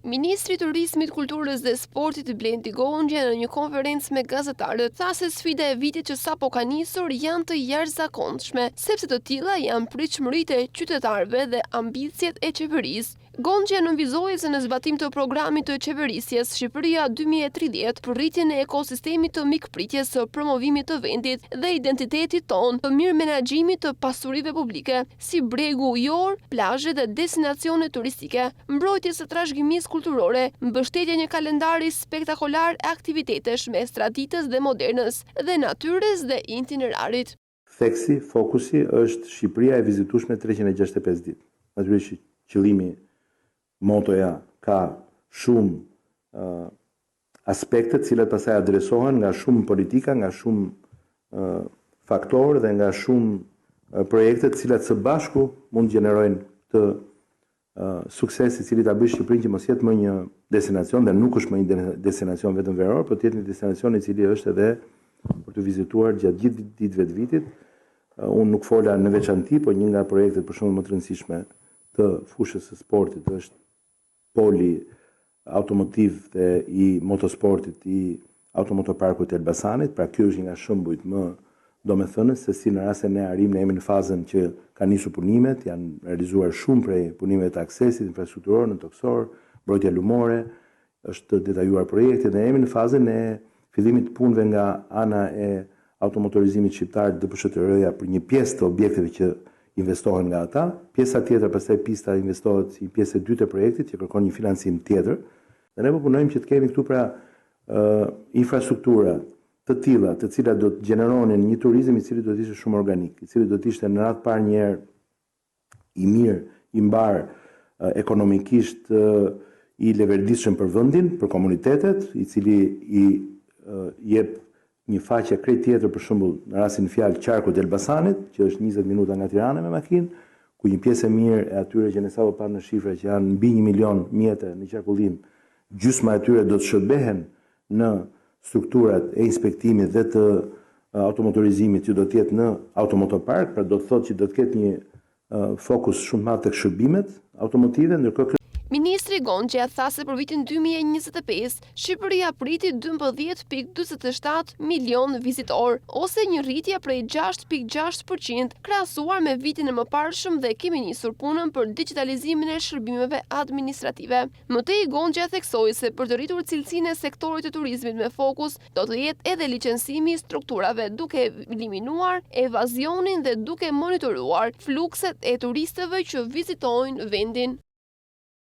Ministri i Turizmit, Kulturës dhe Sportit Blendi Gonxhja në një konferencë me gazetarët tha se sfida e vitit që sapo ka nisur janë të jashtëzakonshme, sepse të tilla janë pritshmëritë e qytetarëve dhe ambiciet e qeverisë. Gonxhja nënvizoi se në zbatim të programit të qeverisjes Shqipëria 2030 për rritjen e ekosistemit të mikpritjes së promovimit të vendit dhe identitetit tonë të mirëmenaxhimit të pasurive publike, si bregu ujor, plazhe dhe destinacione turistike, mbrojtjes së trashëgimisë kulturore, mbështetja një kalendari spektakolar aktivitetesh mes traditës dhe modernës dhe natyrës dhe itinerarit. Theksi, fokusi është Shqipëria e vizitueshme 365 ditë. Natyrisht që qëllimi, motoja ka shumë uh, aspekte të cilat pastaj adresohen nga shumë politika, nga shumë uh, faktorë dhe nga shumë uh, projekte të cilat së bashku mund të gjenerojnë këtë uh, sukses i cili ta bëjë Shqipërinë që mos jetë më një destinacion dhe nuk është më një destinacion vetëm veror, por të jetë një destinacion i cili është edhe për të vizituar gjatë gjithë ditëve të vitit. Unë nuk fola në veçanti, por një nga projektet për shembull më të rëndësishme të fushës së sportit është poli automotiv dhe i motosportit i automotoparkut të Elbasanit, pra kjo është një nga shembujt më domethënës se si në rast se ne arrijmë ne jemi në fazën që kanë nisur punimet, janë realizuar shumë prej punimeve të aksesit infrastrukturor nëntokësor, mbrojtja lumore, është detajuar projekti dhe jemi në fazën e fillimit të punëve nga ana e automotorizimit shqiptar DPSHTRR-ja për një pjesë të objekteve që investohen nga ata. Pjesa tjetër, pastaj pista investohet si një pjesë e dytë e projektit që kërkon një financim tjetër. Dhe ne po punojmë që të kemi këtu pra uh, infrastruktura të tilla, të cilat do të gjeneronin një turizëm i cili do të ishte shumë organik, i cili do të ishte në radhë parë një herë i mirë, i mbarë, ekonomikisht i leverdishëm për vendin, për komunitetet, i cili i jep një faqe krejt tjetër, për shembull, në rastin në fjalë qarkut të Elbasanit, që është 20 minuta nga Tirana me makinë, ku një pjesë e mirë e atyre që ne sapo pamë në shifra që janë mbi 1 milion mjete në qarkullim, gjysma e tyre do të shërbehen në strukturat e inspektimit dhe të automotorizimit që do të jetë në automotopark, pra do të thotë që do të ketë një fokus shumë të madh tek shërbimet automotive, ndërkohë kjo Ministri Gonxhja tha se për vitin 2025, Shqipëria priti 12.47 milion vizitor, ose një rritje prej 6.6% krahasuar me vitin e mëparshëm dhe kemi nisur punën për digitalizimin e shërbimeve administrative. Më tej Gonxhja theksoi se për të rritur cilësinë e sektorit të turizmit me fokus do të jetë edhe licencimi i strukturave duke eliminuar evazionin dhe duke monitoruar flukset e turistëve që vizitojnë vendin.